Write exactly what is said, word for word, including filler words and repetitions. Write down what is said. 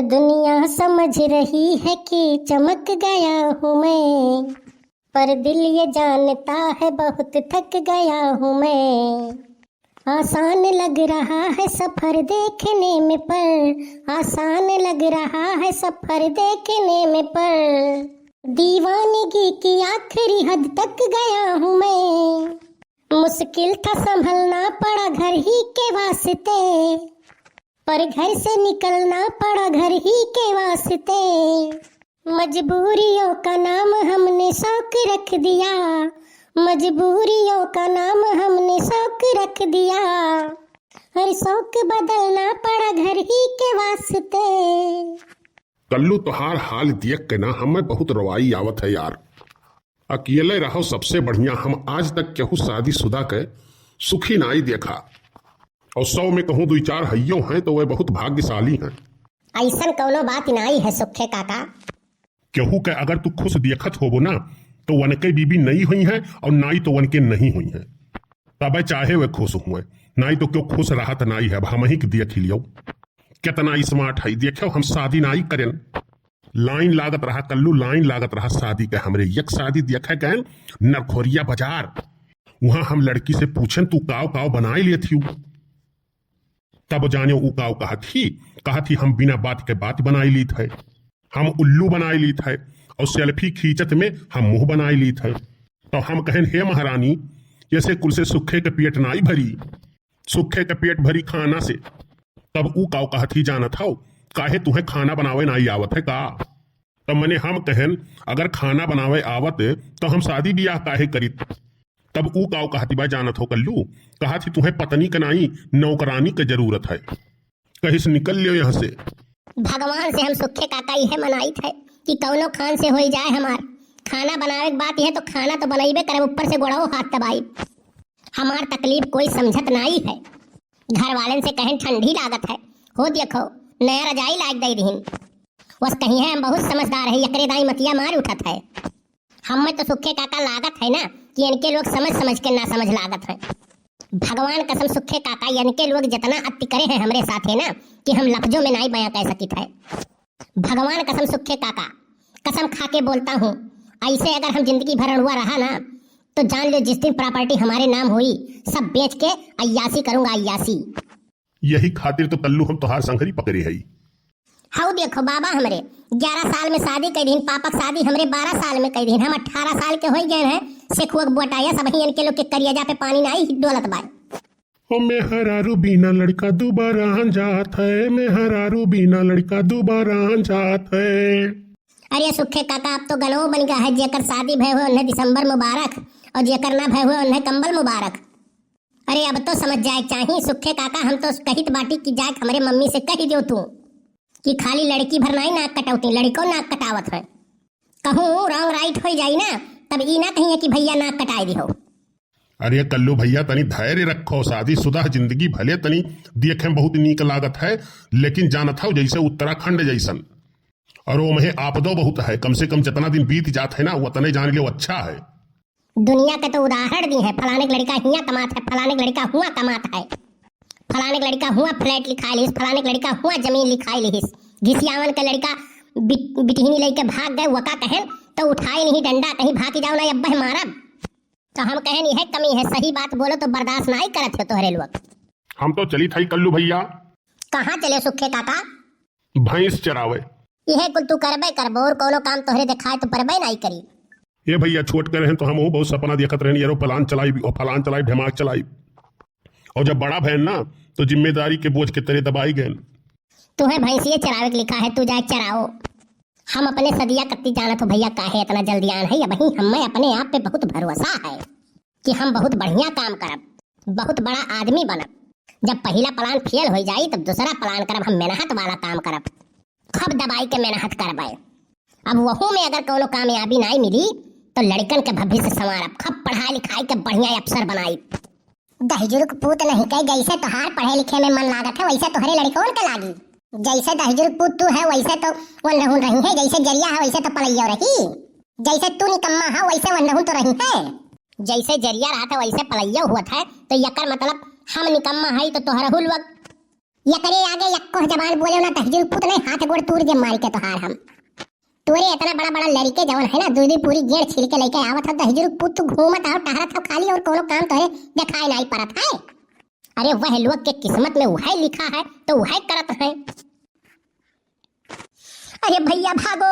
दुनिया समझ रही है कि चमक गया हूँ मैं, पर दिल ये जानता है बहुत थक गया हूँ मैं। आसान लग रहा है सफर देखने में, पर आसान लग रहा है सफर देखने में, पर दीवानगी की आखिरी हद तक गया हूँ मैं। मुश्किल था संभलना पड़ा घर ही के वास्ते, पर घर से निकलना पड़ा घर ही के वास्ते। मजबूरियों का नाम हमने शौक रख दिया, मजबूरियों का नाम हमने शौक रख दिया, हर शौक बदलना पड़ा घर ही के वास्ते। कल्लू, तोहार हाल देख के ना हमें बहुत रोवाई आवत है यार। अकेले रहो सबसे बढ़िया। हम आज तक केहू शादीशुदा के सुखी नाई देखा, और सौ में कहूँ दुई चार हइयो हैं तो वह बहुत भाग्यशाली हैं। ऐसन कौनो बात नाई है सुखे काका। केहू के अगर तू खुश देखत होबो ना, तो वनके बीबी नहीं हुई है और नाई तो वनके नहीं हुई है। तबे चाहे वे खुश हुए, नाई तो क्यों खुश रहत नाई है। अब हम ही के देख ही लियो, कितना स्मार्ट है। देखो, हम शादी नाई करेन। लाइन लागत रहा कल्लू, लाइन लागत रहा शादी के। हमरे एक शादी देखे गए नरखोरिया बाजार, वहां हम लड़की से पूछेन, "तू काव काव बनाए लेत ही?" तब जाने ऊ काव कहत ही, कहत ही, "हम बिना बात के बात बनाए लीत है, हम उल्लू बनाए लीत है, और सेल्फी खींचत में हम मुंह बनाए लीत है।" तो हम कहेन, "हे महारानी, ऐसे कुल से सुखे के पेट नाई भरी, सुखे के पेट भरी खाना से।" तब ऊ काव कहत ही, "जानत हौ, काहे तुहें खाना बनावे नाई आवत है का?" तब मने हम कहेन, "अगर खाना बनावे आवत तो हम शादी ब्याह काहे करीत?" तब ऊ काव कहती बा, जानत हो कल्लू, कहत ही, "तुहें पत्नी के नाई, नौकरानी के जरूरत है।" कहिस, "निकल लियो यहाँ से।" भगवान से हम सुखे काका इहे मनाइत है कि कौनो खान से होई जाए हमार। खाना बनावे के बात यह तो खाना तो बनइबे करे, ऊपर से गोड़वो हाथ दबाई। हमार तकलीफ कोई समझत नाई है। घर वालन से कहेन ठंडी लागत है, हो देखो नया रजाई लाग दे दिहिन। बस कहीं है हम बहुत समझदार है, एकरे दाई मतिया मार उठत है। हमें तो सुखे काका लागत है ना कि इनके लोग समझ समझ के ना समझ लागत है। भगवान कसम सुखे काका, इनके लोग जितना अति करे हैं हमरे साथ है ना कि हम लफ्जों में नाई बयां कह सकित है। भगवान कसम सुखे काका, कसम खा के बोलता हूँ, ऐसे अगर हम जिंदगी भर अड़ुआ रहा ना, तो जान लो जिस दिन प्रॉपर्टी हमारे नाम हुई, सब बेच के अय्यासी करूंगा, अय्यासी। यही खातिर तो कल्लू हम तोहार संघरी पकड़े हई। हऊ देखो बाबा हमरे ग्यारह साल में शादी कर दीन, पापक शादी हमरे बारह साल में कर दीन, हम अठारह साल के हो गए हैं। सेखुआ के बोटाया सब ही इनके लोग के करियाजा पे पानी नाई डोलत बाय। ओ मेहरारू बिना लड़का दुबारा जात है, मेहरारू बिना लड़का दुबारा जात है। अरे सुखे काका, अब तो गनो बन गया है, जेकर शादी भय हुए उन्हें दिसंबर मुबारक और जेकर ना भय हुए उन्हें कंबल मुबारक। अरे अब तो समझ जाए चाही सुखे काका, हम तो कहित बाटी कि जाए हमरे मम्मी से कही दियो तू कि खाली लड़की भर नाई नाक कटौती, लड़को नाक कटावत है। कहूँ रॉन्ग राइट हो जाई ना, तब ई ना कहिए कि भैया नाक कटाए दिहो। अरे कल्लू भैया, तनी धैर्य रखो, शादीशुदा जिंदगी भले तनी देखे में बहुत नीक लागत है, लेकिन जानत हो जैसे उत्तराखंड जैसन, और वो में आपदो बहुत है। कम से कम जितना दिन बीत जात है ना, उतने जान लो अच्छा है। दुनिया के तो उदाहरण दी है, फलाने के लड़का हियाँ कमात है, फलाने के लड़का हुआं कमात है, फलाने के लड़का हुआं फ्लैट लिखाए लिहिस, फलाने के लड़का हुआं जमीन लिखाए लिहिस। घिसियावन के लड़का बिट-, बिटहिनी लेके भाग गए, वका कहेन तो उठाए नहीं डंडा, कहीं भाग जाओ ना, अब मारब। तो हम कहेन यह कमी है, सही बात बोलो तो बर्दाश्त नाई करत हो तोहरे लोग। हम तो चली थाई कल्लू भैया। कहाँ चले सुखे काका? भैंस चरावे। यह कुल तू करबे करबो और कोनो काम तोहरे दिखाए तो परबे नाई करी। ए भैया, छोट के रहन तो हम बहुत सपना देखत रहन, एरोप्लान चलाई, फलान चलाई, ढेमाक चलाई। और जब बड़ा भयन ना, तो जिम्मेदारी के बोझ के तले दबाई गए। तुहे भैंसिए चरावे के लिखा है, तू जाए चराओ। हम अपने सदिया कत्ती जानत हो भैया, काहे इतना जल्दी आन है, अबहीं हमें अपने आप पे बहुत भरोसा है कि हम बहुत बढ़िया काम करब, बहुत बड़ा आदमी बनब। जब पहिला प्लान फेल हो जाई, तब दूसरा प्लान करब, हम मेहनत वाला काम करब, खूब दबाई के मेहनत करबे। अब वहू में अगर कोनो कामयाबी नाई मिली, तो लड़कन के भविष्य संवारब, खूब पढ़ाई लिखाई के बढ़िया अफसर बनाई। दहिजरू के पूत नहीं के, जैसे तोहार पढ़े लिखे में मन लागत है, वैसे तोहरे लड़कवन के लागी। जैसे दहिजरू के पूत तू है, वैसे तो वनरहुन रही है, जैसे जरिया है, वैसे तो पलैया रही। जैसे तू निकम्मा है, वैसे वनरहुन तो रही है। जैसे जरिया रहत है, वैसे पलैया हुअत है, तो यकर मतलब हम निकम्मा है, तो तोहरहू लोग एकरे आगे यक्को जबान बोले ना, दहिजरू पूत नहीं, हाथ गोड़ तूर दे मारी के तोहार हम। तोरे इतना बड़ा बड़ा लड़के जवन है ना, दुई दुई पूरी गेड़ छील के लेके आवत हो, दहिजरू पूत तू घूमत हो, टहरत हो खाली, और कोनो काम तोरे दिखाई नहीं पड़त है। अरे वह लोग के किस्मत में वह लिखा है तो वह करत है। अरे भैया भागो,